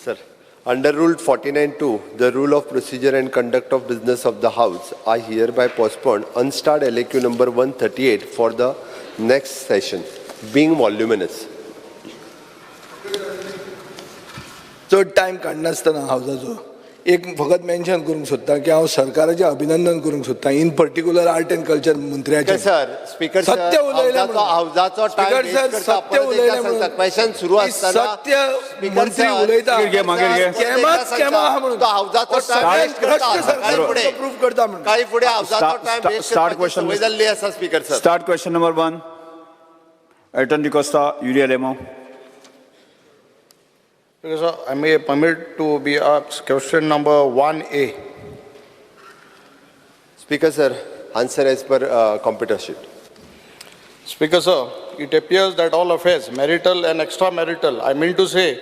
Sir, under Rule 49(2), the rule of procedure and conduct of business of the House, I hereby postpone unstarred LAQ number 138 for the next session, being voluminous. चड time काडनासतना हावजाचो एक फकत mention करूंक सोदता की हांव सरकाराचें अभिनंदन करूंक सोदता, in particular art and culture मंत्र्याचें. Sir, speaker sir, सत्य उलयलें हावजाचो म्हणून. हावजाचो टायम स्पीकर वेस्ट सर, करता. सत्य परत एकदा उलयलें म्हणून. सांगता, क्वेश्चन सुरू आसतना सत्य स्पीकर मंत्री सर, उलयता. मागीर घे, मागीर घे. स्कॅमाच स्कॅमा आहा म्हणून. तो हावजाचो टायम वेस्ट करता. भ्रश्ट सकाळी सरकार फुडें प्रूफ करता म्हणून. सकाळी फुडें हावजाचो टायम वेस्ट start करपाची question. संवय जाल्ली आसा, speaker sir. Start question number 1. Elton D'Costa, Yuri Alemao. Speaker sir, I may permit to be asked question number 1A. Speaker sir, answer as per computer sheet. Speaker sir, it appears that all affairs, marital and extramarital, I mean to say,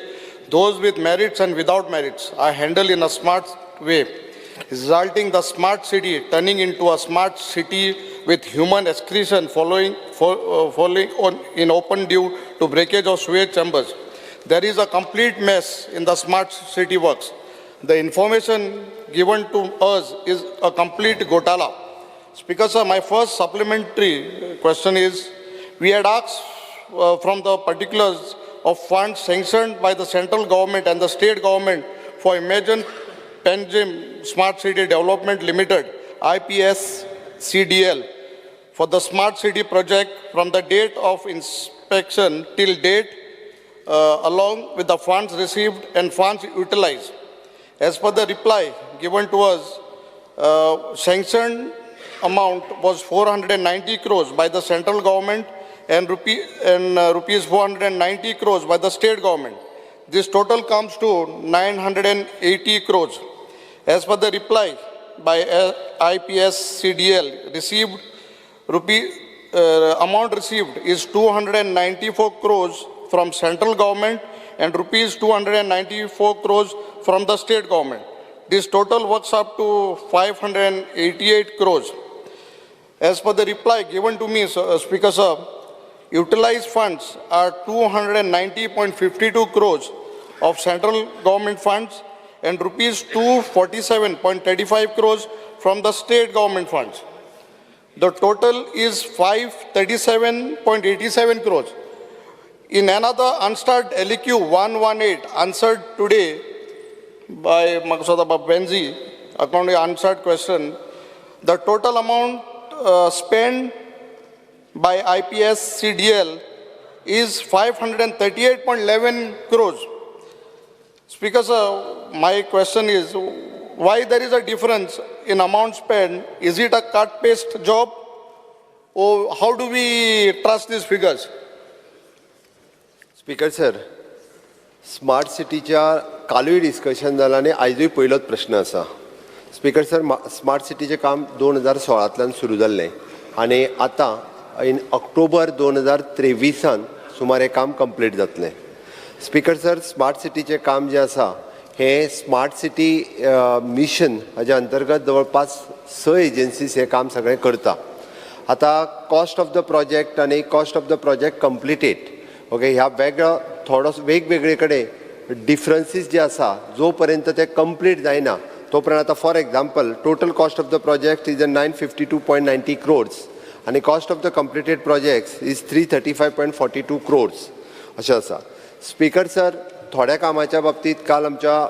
those with merits and without merits, are handled in a smart way, resulting the smart city turning into a smart city with human excretion following on in open due to breakage of sewage chambers. There is a complete mess in the smart city works. The information given to us is a complete gotala. Speaker sir, my first supplementary question is, we had asked from the particulars of funds sanctioned by the central government and the state government for Imagine Panjim Smart City Development Limited, IPSCDL, for the smart city project from the date of inspection till date, along with the funds received and funds utilized. As per the reply given to us, sanctioned amount was 490 crores by the central government and rupees 490 crores by the state government. This total comes to 980 crores. As per the reply by IPSCDL, received rupee amount received is 294 crores from central government and rupees 294 crores from the state government. This total works up to 588 crores. As per the reply given to me, sir, Speaker sir, utilized funds are 290.52 crores of central government funds and rupees 247.35 crores from the state government funds. The total is 537.87 crores. In another unstarred LEQ 118 answered today by Maksada Benzi, according to unanswered question, the total amount spent by IPSCDL is 538.11 crores. Speaker sir, my question is, why there is a difference in amount spent? Is it a cut-paste job? Or how do we trust these figures? Speaker sir, smart सिटीच्या कालूय discussion जालां आनी आयजूय पयलोच प्रश्न आसा. Speaker sir, smart सिटीचें काम 2016तल्यान सुरू जाल्लें आनी आतां इन ऑक्टोबर 2023आन सुमार हें काम कंप्लीट जातलें. स्पीकर सर, स्मार्ट सिटीचें काम जें आसा हें स्मार्ट सिटी मिशन हाज्या अंतर्गत जवळपास स एजन्सीज हें काम सगळें करता. आतां कॉस्ट ऑफ the project आनी cost of the project completed, okay, ह्या वेगळो थोडो वेगवेगळे कडेन डिफरन्सीस जे आसा, जो पर्यंत ते कंप्लीट जायना तो पर्यंत, आतां for example, total cost of the project is a 952.90 crores आनी cost of the completed projects is 335.42 crores अशें आसा. स्पीकर सर, थोड्या कामाच्या बाबतीत काल आमच्या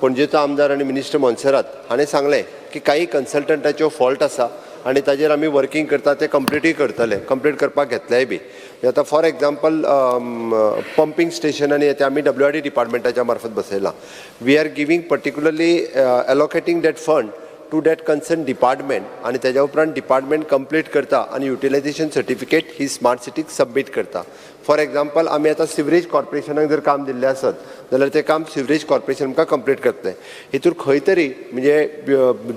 पणजेचो आमदार आनी मिनिस्टर मोन्सेरात हाणें सांगलें की काही कन्सल्टंटाच्यो फॉल्ट आसा आनी ताजेर आमी वर्कींग करता, ते कंप्लिटूय करतले, कंप्लीट करपाक घेतलेय बी. आतां फॉर एग्जाम्पल, पंपींग स्टेशन आनी ते आमी डब्ल्यू आर डी डिपार्टमेंटाच्या मार्फत बसयलां. We are giving, particularly allocating that fund to that concern department आनी तेज्या उपरांत डिपार्टमेंट कंप्लीट करता आनी युटिलायझेशन सर्टिफिकेट ही स्मार्ट सिटीक सबमीट करता. फॉर एग्जाम्पल, आमी आतां सिवरेज कॉर्पोरेशनाक जर काम दिल्लें आसत जाल्यार तें काम सिवरेज कॉर्पोरेशन आमकां कंप्लीट करतलें. हितूर खंय तरी म्हणजे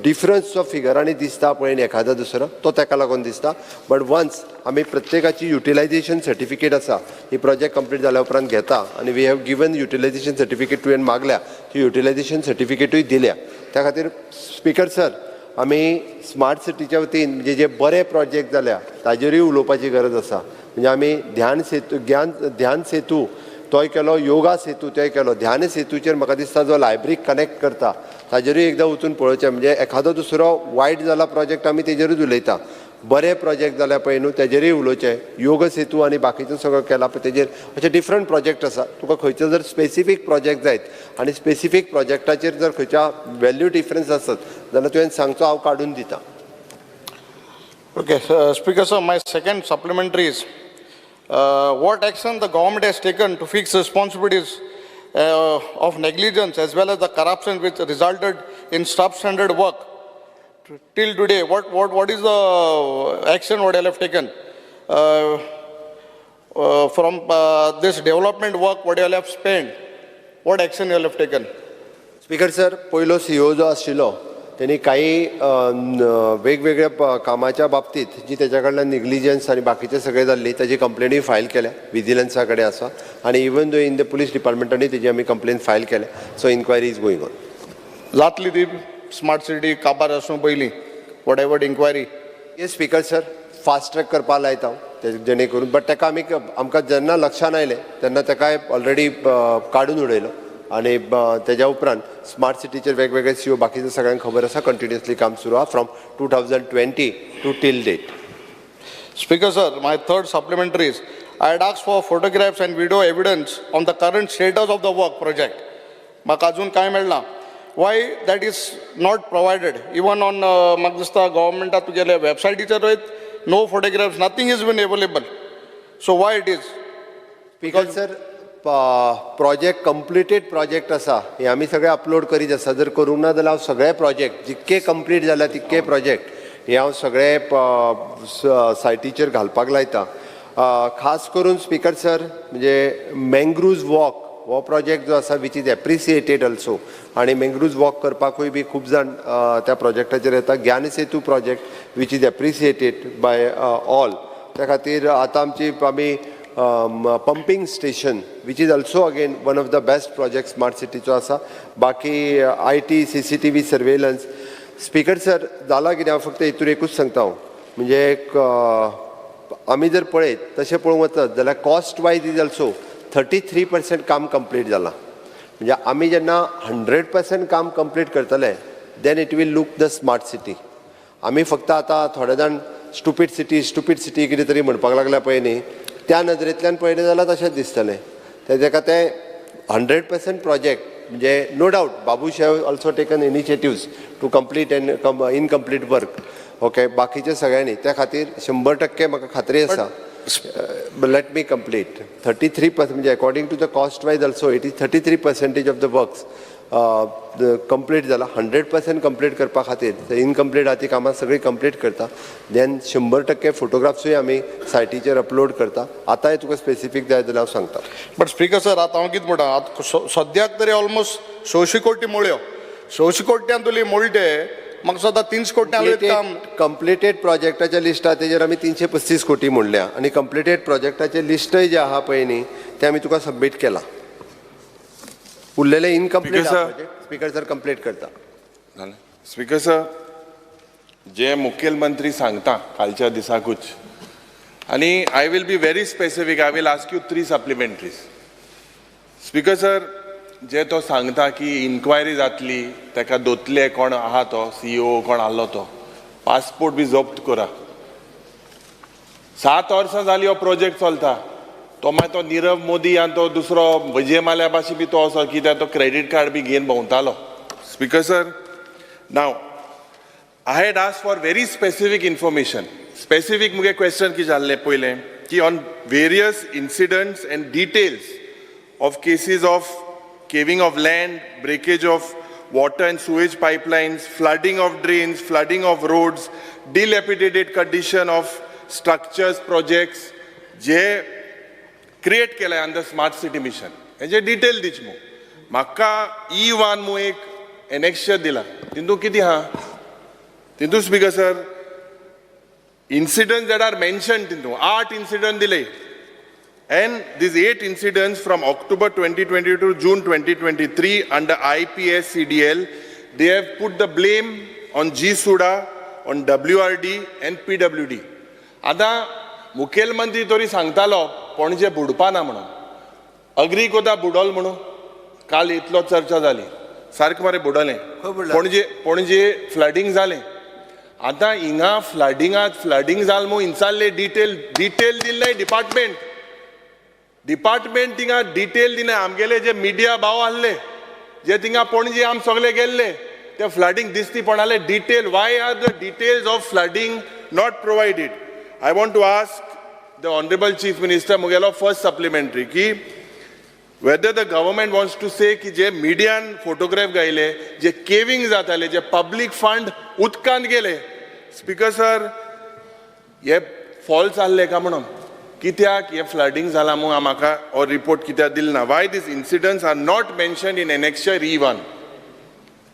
डिफरन्स जो फिगरांनी दिसता पळय न्ही एखादो दुसरो, तो तेका लागून दिसता. बट वन्स आमी प्रत्येकाची युटिलायझेशन सर्टिफिकेट आसा ही प्रोजेक्ट कंप्लीट जाल्या उपरांत घेता आनी we have given utilization certificate, तुवें मागल्या ती युटिलायझेशन सर्टिफिकेटूय दिल्या. त्या खातीर स्पीकर सर, आमी स्मार्ट सिटीच्या वतीन म्हणजे जे बरे प्रोजेक्ट जाल्या ताजेरूय उलोवपाची गरज आसा. म्हणजे आमी ध्यान सेतू, ज्ञान ध्यान सेतू तोय केलो. योगा सेतू तोय केलो. ध्यान सेतूचेर म्हाका दिसता जो लायब्ररीक कनेक्ट करता ताजेरूय एकदां वचून पळोवचें. म्हणजे एखादो दुसरो वायट जाला प्रोजेक्ट आमी तेजेरूच उलयता, बरे प्रोजेक्ट जाल्यार पळय न्हू तेजेरूय उलोवचें. योग सेतू आनी बाकीचें सगळें केलां पळय तेजेर अशे डिफरंट प्रोजेक्ट आसा. तुका खंयचो जर स्पेसिफीक प्रोजेक्ट जायत आनी स्पेसिफीक प्रोजेक्टाचेर जर खंयच्या वेल्यू डिफरन्स आसत जाल्यार तुवें सांगचो, हांव काडून दिता. Okay, Speaker sir, my second supplementary is, what action the government has taken to fix responsibilities of negligence as well as the corruption which resulted in substandard work till today? What is the action what you have taken? From this development work, what you have spent, what action you have taken? Speaker sir, पयलो CEO जो आशिल्लो तेणी काही वेगवेगळ्या कामाच्या बाबतीत जी तेच्या कडल्यान निग्लिजन्स आनी बाकीचे सगळे जाल्ली ताजी कंप्लेनूय फायल केल्या, विजिलन्सा कडेन आसा आनी even though in the police डिपार्टमेंटानूय तेजी आमी कंप्लेन फायल केल्या. So inquiry is going on. जातली ती स्मार्ट सिटी काबार आसूं पयलीं, what ever inquiry? Yes Speaker sir, fast track करपा लायता हांव ते जेणे करून, बट ताका आमी आमकां जेन्ना लक्षान आयलें तेन्ना ताकाय ऑलरेडी काडून उडयलो आनी तेज्या उपरांत स्मार्ट सिटीचेर वेगवेगळे सीओ बाकीचे सगळ्यांक खबर आसा, कंटिन्युअसली काम सुरू आहा from 2020 to till date. Speaker sir, my third supplementary is, I had asked for photographs and video evidence on the current status of the work project. म्हाका अजून कांय मेळना. Why that is not provided? Even on म्हाका दिसता गव्हर्मेंटा तुगेले वेबसायटीचेर no photographs, nothing is been available. So why it is? Speaker sir, project completed project आसा हे आमी सगळे अपलोड करीत आसा. जर करूंक ना जाल्यार हांव सगळे प्रोजेक्ट जितके कंप्लीट जाला तितके प्रोजेक्ट हे हांव सगळे सायटीचेर घालपाक लायता. खास करून स्पीकर सर, म्हणजे मँग्रुव्ज वॉक हो प्रोजेक्ट जो आसा which is appreciated also आनी मँग्रुव्ज वॉक करपाकूय बी खूब जाण त्या प्रोजेक्टाचेर येता. ज्ञानसेतू project which is appreciated by all. त्या खातीर आतां आमची आमी pumping station which is also again one of the best project smart सिटीचो आसा. बाकी IT, CCTV surveillance. Speaker sir, जाला कितें, हांव फक्त हितून एकूच सांगता हांव, म्हणजे एक आमी जर पळयत तशें पळोवंक वचत जाल्यार cost wise is also 33% काम कंप्लीट जालां. म्हणजे आमी जेन्ना 100% काम कंप्लीट करतले then it will look the smart city. आमी फक्त आतां थोडे जाण स्टुपीड सिटी, स्टुपीड सिटी कितें तरी म्हणपाक लागल्या पळय न्ही, त्या नदरेंतल्यान पळयलें जाल्यार तशेंच दिसतलें. तेका तें 100% प्रोजेक्ट म्हणजे no doubt Babush have also taken initiatives to complete and incomplete work, okay, बाकीचे सगळ्यांनी. त्या खातीर 100% म्हाका खात्री आसा. Let me complete. 33% म्हणजे according to the cost wise also it is 33 percentage of the works complete जाला. 100% कंप्लीट करपा खातीर इनकम्प्लीट आहा ती कामां सगळीं कंप्लीट करता, देन 100% फोटोग्राफ्सूय आमी सायटीचेर अपलोड करता. आतांय तुका स्पेसिफीक जाय जाल्यार हांव सांगता. बट स्पीकर सर, आतां हांव कितें म्हणटा, आतां सद्याक तरी ऑलमोस्ट 600 कोटी मोळ्यो, 600 कोट्यान तुली मोळटे म्हाका सद्दां 300 कोट्यां काम. कंप्लिटेड प्रोजेक्टाच्या लिस्टा तेजेर आमी 335 कोटी म्हणल्या आनी कंप्लिटेड प्रोजेक्टाचे लिस्टय जे आहा पळय न्ही ते आमी तुका सबमीट केला. उरलेले incomplete Speaker sir. Speaker sir, complete करता. स्पीकर सर, जे मुखेलमंत्री सांगता कालच्या दिसाकूच आनी I will be very specific. I will ask you three supplementaries. Speaker sir, जे तो सांगता की इन्क्वायरी जातली, ताका दोतले कोण आहा तो सीईओ कोण आहलो तो पासपोर्ट बी जप्त करा. 7 वर्सां जाली हो प्रोजेक्ट चलता. तो मागीर तो निरव मोदी आनी तो दुसरो विजय माल्या भाशेन बी तो असो कित्याक तो क्रेडीट कार्ड बी घेवन भोंवतालो. Speaker sir, now I had asked for very specific information. Specific मुगे क्वेश्चन कितें जाल्लें पयलें की on various incidents and details of cases of caving of land, breakage of water and sewage pipelines, flooding of drains, flooding of roads, dilapidated condition of structures, projects, J create केले under smart city mission, हेजे detail दिच मू. म्हाका E one मू एक annexure दिला. तितून कितें आहा तितून, Speaker sir, incidents that are mentioned तितून आठ इन्सिडंट दिले and these eight incidents from October 2022 to June 2023 under IPSCDL, they have put the blame on GSUDA, on WRD and PWD. आतां मुखेलमंत्री तरी सांगतालो पणजे बुडपा ना म्हणून. अग्री कोता बुडोल म्हणून काल इतलो चर्चा जाली सारकें मरे बुडोलें. खंय बुडलें? पणजे पणजे फ्लडींग जालें. आतां हिंगा फ्लडिंगात फ्लडींग जाल म्हूण हिंगसारले डिटेल डिटेल दिल्ले डिपार्टमेंट डिपार्टमेंट थिंगा डिटेल दिना. आमगेले जे मिडिया भाव आहले जे थिंगा पणजे आम सगळे गेल्ले ते फ्लडींग दिसती पडले detail. Why are the details of flooding not provided? I want to ask the honourable chief minister मुगेलो first supplementary की whether the government wants to say की जे मिडियान फोटोग्राफ गायले, जे केविंग जाताले, जे पब्लीक फंड उदकांत गेले, स्पिकर सर, हे falls आहले काय म्हणून कित्याक हे फ्लडींग जालां म्हूण म्हाका हो रिपोर्ट कित्याक दिल ना? Why these incidents are not mentioned in annexure E1?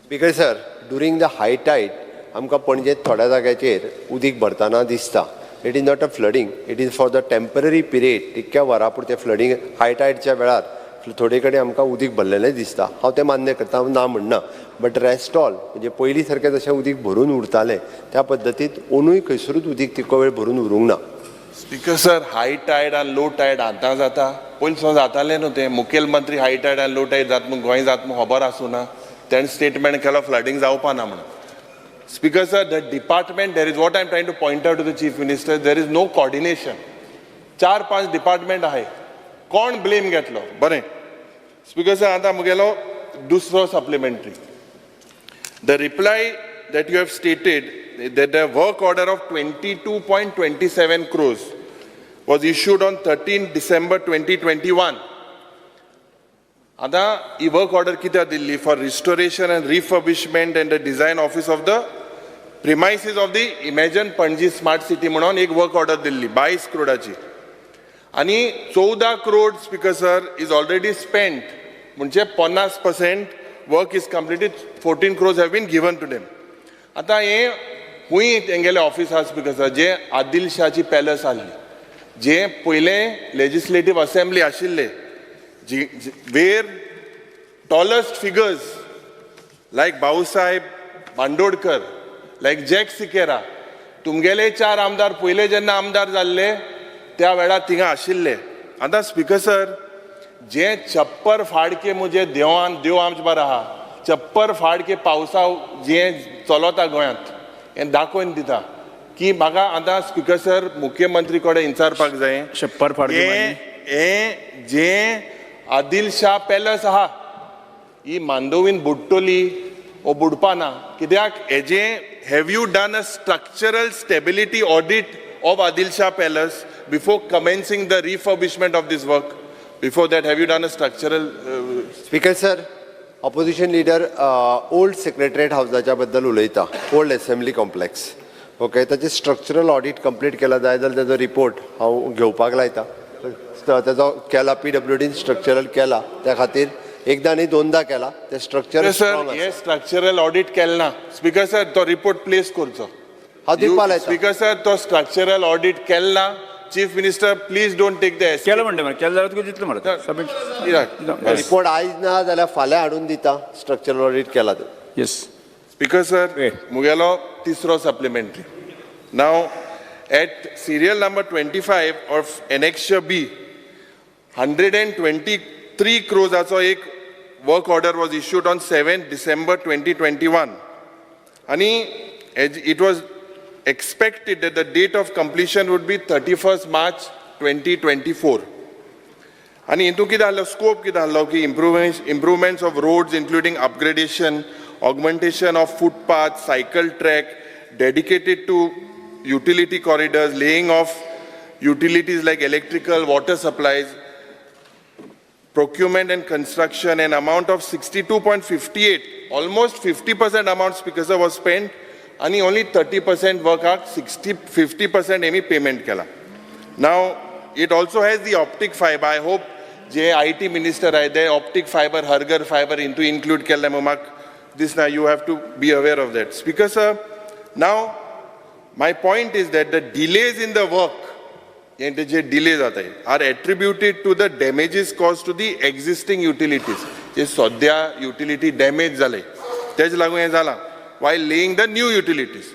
Speaker sir, during the high tide आमकां पणजेत थोड्या जाग्याचेर उदीक भरतना दिसता. It is not a flooding, it is for the temporary period. तितक्या वरां पुरतें फ्लडींग हाय टायडच्या वेळार थोडे कडेन आमकां उदीक भरलेलें दिसता. हांव तें मान्य करता, हांव ना म्हणना. बट रेस्ट ऑल म्हणजे पयलीं सारकें जशें उदीक भरून उरतालें त्या पद्दतींत ओनूय खंयसरूच उदीक तितको वेळ भरून उरूंक ना. स्पिकर सर, हाय टायड आनी लो टायड आतां जाता, पयलीं सुद्दां जातालें न्हू तें. मुखेलमंत्री हाय टायड आनी लो टायड जाता म्हूण गोंय जाता म्हूण खबर आसूं ना तेणें स्टेटमेंट केलो फ्लडींग जावपा ना म्हणून. Speaker sir, the department, there is, what I am trying to point out to the chief minister, there is no coordination. चार पांच डिपार्टमेंट आहाय, कोण ब्लेम घेतलो? बरें स्पिकर सर, आतां मुगेलो दुसरो supplementary. The reply that you have stated that the work order of 22.27 crores was issued on 13 December 2021. आतां ही work order कित्याक दिल्ली? For restoration and refurbishment and the design office of the premises of the Imagine Panaji Smart City म्हणून एक work order दिल्ली 22 करोडाची आनी 14 crore, speaker sir, is already spent. म्हणजे 50% work is completed, 14 crores have been given to them. आतां हें खूंय तेंगेलें office आसा speaker sir, जे Adil शाहची palace आहली, जे पयलें लेजिस्लेटीव असेंब्ली आशिल्ले, where tallest figures like Bhausaheb Bandodkar, like Jack Sequeira, तुमगेले चार आमदार पयले जेन्ना आमदार जाल्ले त्या वेळार थिंगा आशिल्ले. आतां स्पिकर सर, जे छप्पर फाडके मुजे देवान देव आमचे बारा आहा, छप्पर फाडके पावसा जे चलता गोंयांत हें दाखोवन दिता की म्हाका आतां स्पिकर सर मुख्यमंत्री कडेन विचारपाक जाय. छप्पर फाडके हें हें जे आदिल शाह पॅलस आहा ही मांडोवीन बुडटली ओ बुडपा ना कित्याक? हेजे have you done a structural stability audit of Adil Shah Palace before commencing the refurbishment of this work? Before that, have you done a structural Speaker sir, opposition leader old secretariat हावजाच्या बद्दल उलयता, old assembly complex. Okay, ताचें structural audit complete केला जाय जाल्यार ताजो report हांव घेवपाक लायता. ताजो केला, पीडब्ल्यूडीन स्ट्रक्चरल केला, त्या खातीर एकदां न्ही दोनदां केला ते स्ट्रक्चर. सर, हे स्ट्रक्चरल ऑडिट केलें ना स्पीकर सर, तो रिपोर्ट प्लेस करचो. हांव दिवपा लायता. स्पीकर सर, तो स्ट्रक्चरल ऑडिट केलें ना. Chief minister, please don't take the केलं म्हणटा मरे, केलं जाल्यार तुका दितलो मरे सबमीट. रिपोर्ट आयज ना जाल्यार फाल्यां हाडून दिता, स्ट्रक्चरल ऑडिट केला ते. येस. Speaker sir, Wait. मुगेलो तिसरो supplementary. Now at serial number 25 of annexure B, 123 क्रोजाचो एक work order was issued on 7 December 2021 आनी it was expected that the date of completion would be 31st March 2024. आनी हितून कितें आहलो, स्कोप कितें आहलो की improvements of roads, including upgradation, augmentation of footpath, cycle track, dedicated to utility corridors, laying of utilities like electrical, water supplies, procurement and construction. An amount of 62.58, almost 50% amount, speaker sir, was spent आणि only 30% work आक 60 50% Hemy payment केला. Now it also has the optic fiber. I hope J IT minister आहे ते optic fiber, हर घर fiber into include केल्लें म्हूण म्हाका दिसना. You have to be aware of that, speaker sir. Now my point is that the delays in the work, हे जे delay जाता, are attributed to the damages caused to the existing utilities. जे सद्या utility damage जाले तेज लागून हें जालां while laying the new utilities.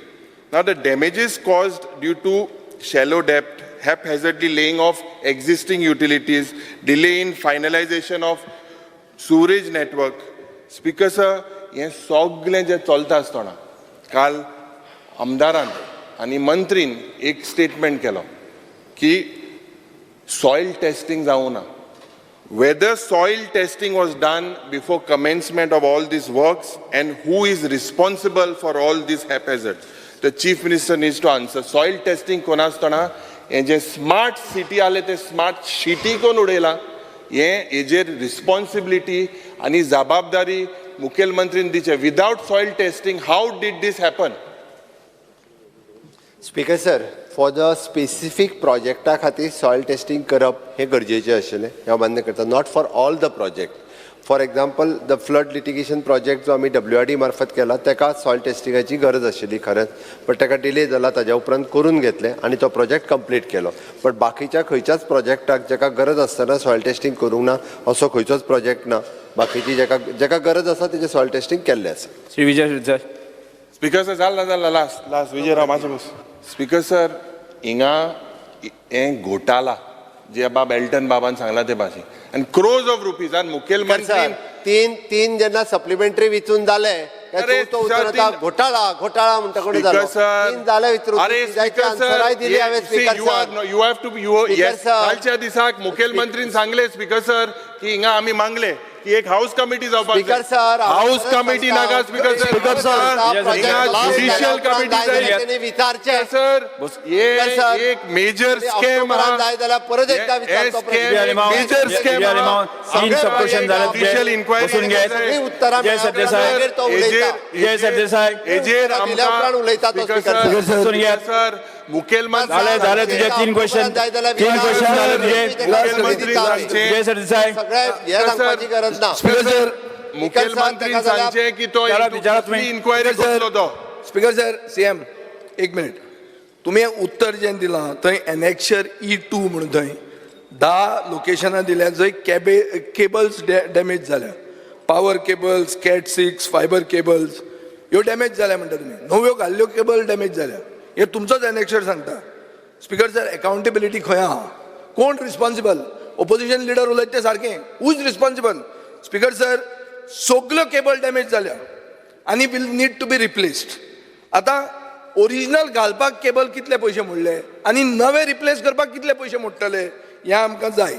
Now the damages caused due to shallow depth, haphazardly laying of existing utilities, delay in finalization of sewerage network. Speaker sir, हें सगलें जें चलता आसतना काल आमदारान आनी मंत्रीन एक स्टेटमेंट केलो की सॉयल टेस्टिंग जावूं ना. Whether soil testing was done before commencement of all these works and who is responsible for all these haphazards. The chief minister needs to answer. Soil testing कोणास्तना हें जें स्मार्ट सिटी आले ते smart city कोण उडयला हें हेजेर responsibility आनी जबाबदारी मुखेलमंत्रीन दिचे. Without soil testing, how did this happen? Speaker sir, for the specific प्रोजेक्टा खातीर सॉयल टेस्टिंग करप हें गरजेचें आशिल्लें हें हांव मान्य करता. Not for all the project. For example, the flood litigation project जो आमी डब्ल्यू आर डी मार्फत केला ताका सॉयल टेस्टिंगाची गरज आशिल्ली खरेंच, बट ताका डिले जाला. ताज्या उपरांत करून घेतलें आनी तो प्रोजेक्ट कंप्लीट केलो. बट बाकीच्या खंयच्याच प्रोजेक्टाक जाका गरज आसतना सॉयल टेस्टिंग करूंक ना असो खंयचोच प्रोजेक्ट ना. बाकीची जाका गरज आसा तेजें सॉयल टेस्टिंग केल्लें आसा. श्री विजय सरदेसाय. स्पीकर सर, जाल ना जाल लास्ट लास्ट विजय राव मातशें बस. स्पीकर सर, हिंगा हें घोटाला जे बाब एल्टन बाबान सांगला ते भाशेन आनी क्रोर्स ऑफ रुपीज आनी मुखेलमंत्री सर, तीन तीन जेन्ना सप्लिमेंटरी विचून जाले काय अरे, चवथो उतर सर, आता घोटाळा घोटाळा म्हणटा कोणी स्पीकर जालो. सर, तीन जाले विचरून अरे स्पीकर आन्सराय सर, दिली हांवें. Speaker you are sir, you have to you Speaker yes sir. कालच्या दिसाक मुखेलमंत्रीन सांगले स्पीकर सर की हिंगा आमी मागले की एक हाऊस कमिटी जावपाक. स्पीकर सर, हाऊस कमिटी नाका स्पीकर सर. स्पीकर सर, हिंगा ज्युडिशियल कमिटी जाय. विचारचे सर, स्पीकर सर, हे एक मेजर स्कॅम. ऑक्टोबरान जाय जाल्यार परत एकदा विचारतो प्रश्न. Major scam. विजय अलिमाव, तीन सब क्वेश्चन झाले तुझे. ज्युडिशियल इन्क्वायरी बसून घे. सगळीं उत्तरां विजय सरदेसाय. मागीर तो उलयता. विजय सरदेसाय. हेजेर उत्तरां दिल्या उपरांत उलयता तो स्पीकर स्पीकर सर, बसून घे. सर, मुखेलमंत्री झाले झाले तुझे तीन क्वेश्चन, तीन क्वेश्चन झाले तुझे. मुखेलमंत्री सांगचे विजय सरदेसाय. सगळे हे सांगपाची गरज ना. स्पीकर सर, मुखेलमंत्री सांगचे की तो विचारा, विचारा तुम्ही. इन्क्वायरी करतलो तो. स्पीकर सर, सीएम, एक मिनिट. तुमी उत्तर जें दिलां थंय एनेक्शर ई टू म्हणून थंय 10 लोकेशनां दिल्या जंय कॅबे केबल्स डॅमेज जाल्या. Power cables, cat 6, fibre cables ह्यो डॅमेज जाल्या म्हणटा तुमी. नव्यो घाल्ल्यो केबल डॅमेज जाल्या हे तुमचोच एनेक्शर सांगता. स्पीकर सर, अकाउंटेबिलिटी खंय आहा? कोण रिस्पॉन्सिबल? ओपोजिशन लिडर उलयता तें सारकें. Who is responsible? Speaker sir, सगल्यो केबल डॅमेज जाल्या आनी will need to be replaced. आतां ओरिजिनल घालपाक केबल कितले पयशे मोडले आनी नवे रिप्लेस करपाक कितले पयशे मोडटले हें आमकां जाय.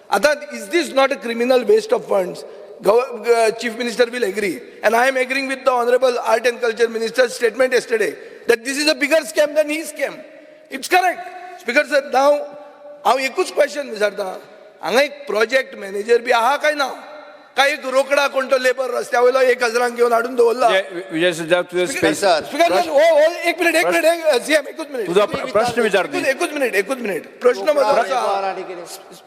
आतां is this not a criminal waste of funds? Chief Minister will agree, and I am agreeing with the honourable Art and Culture Minister statement yesterday that this is a bigger scam than he scam. It's correct, Speaker sir. Now हांव एकूच question विचारता, हांगा एक project manager बी आहा काय ना? काय एक रोकडा कोण तो लेबर रस्त्या वयलो 1000क घेवन हाडून दवरला? विजय विजय सरदेसाय, तुझे speaker space sir, speaker sir, हो हो एक मिनिट, एक मिनिट, सीएम, एकूच मिनिट. तुझा प्रश्न विचार एकूच एकूच मिनिट, एकूच मिनिट. प्रश्न म्हजो असो आहा. आनी कितें?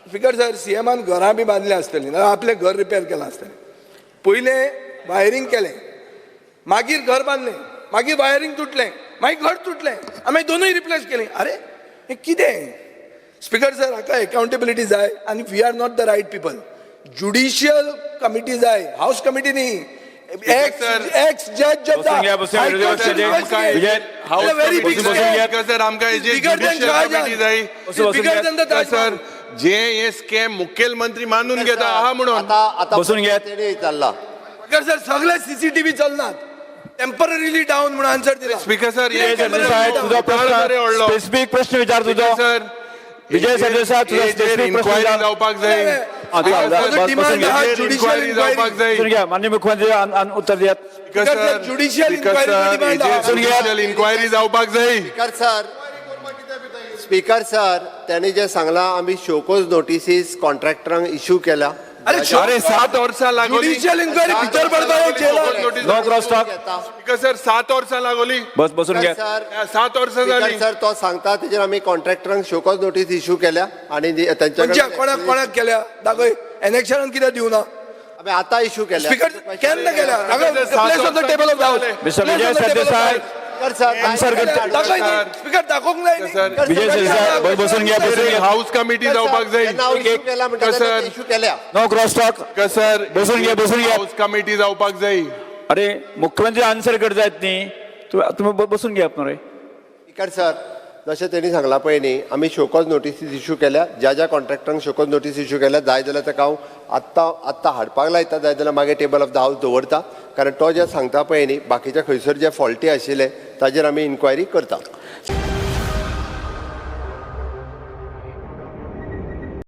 स्पीकर सर, सीएमान घरां बी बांदल्या आसतलीं ना आपलें घर रिपेर केलां आसतलें. पयलें वायरींग केलें, मागीर घर बांदलें, मागीर वायरींग तुटलें, मागीर घर तुटलें, आमी दोनूय रिप्लेस केलीं. अरे हें कितें? स्पीकर सर, हाका अकाउंटेबिलिटी जाय आनी we are not the right people. Judicial committee जाय, हाऊस कमिटी न्ही. X sir. एक्स जज. बसून घ्या, बसून घ्या, विरोधी पक्षाचे. विजय, व्हेरी बिग बसून घ्या. स्पीकर सर, आमकां हेजेर Bigger than judicial Shahjahan. Committee जाय. बसून घ्या. Bigger than the sir, जे हे स्कॅम मुखेलमंत्री मानून घेता आहा म्हणून आता आता बसून घेत. तेणे विचारला. स्पीकर सर, सगळे सीसीटीव्ही चलनात, टेम्पररीली डावन म्हणून आन्सर दिला. स्पीकर सर, हे विजय सरदेसाय, तुझा बरे प्रश्न व्हडलो. स्पेसिफिक प्रश्न विचार तुझो. सर, विजय सरदेसाय, तुझा हेजेर स्पेसिफिक प्रश्न इन्क्वायरी विचार. जावपाक जाय. हा, चालेल. माझं बस- डिमांड बसून घ्या. हा हेजेर ज्युडिशियल इन्क्वायरी जावपाक जाय. बसून घ्या. माननीय मुख्यमंत्री उत्तर दियात. Speaker sir, sir, judicial speaker inquiry sir, demand हेजेर आहा. बसून घ्या. ज्युडिशियल इन्क्वायरी जावपाक जाय. स्पीकर सर, स्पीकर सर, त्यांनी जे सांगला आमी शोकोज नोटिसीस कॉन्ट्रॅक्टरांक इश्यू केल्या. अरे अरे 7 वर्सां लागोली. ज्युडिशियल इन्क्वायरी भितर पडपाक जेलान. No cross talk. Speaker sir, 7 वर्सां लागोली. बस, बसून घ्या. सर, 7 वर्सां स्पीकर जाली. सर, तो सांगता तेजेर आमी कॉन्ट्रॅक्टरांक शोकोज नोटीस इश्यू केल्या आनी खंयच्या तेंच्या कोणाक कोणाक केल्या दाखय. एनेक्शनान कित्याक दिवना? आमी आतां इश्यू केल्या. स्पीकर, केन्ना केल्या? Place on the table of house. Mister Vijay Sardesai. Speaker sir, Answer करता. दाखय न्ही. स्पीकर, दाखोवंक जाय न्ही. सर, विजय सरदेसाय, बसून घ्या, बसून घ्या. हाऊस कमिटी जावपाक जाय. जेन्ना हांव इश्यू केला म्हणटा सर. तेन्ना इश्यू केल्या. No cross talk. Speaker sir, बसून घ्या, बसून घ्या. हाऊस कमिटी जावपाक जाय. अरे मुख्यमंत्री आन्सर करतायत न्ही, तुम्ही बसून घ्या मरे. Speaker sir, जशें तेणी सांगलां पळय न्ही, आमी शोकॉज नोटिसीस इशू केल्या. ज्या ज्या कॉन्ट्रॅक्टरांक शोकॉज नोटीस इशू केल्या, जाय जाल्यार ताका हांव आत्तां आत्तां हाडपाक लायता, जाय जाल्यार मागीर टेबल ऑफ the house दवरता, कारण तो जें सांगता पळय न्ही, बाकीच्या खंयसर जे फॉल्टी आशिल्ले ताजेर आमी इन्क्वायरी करता.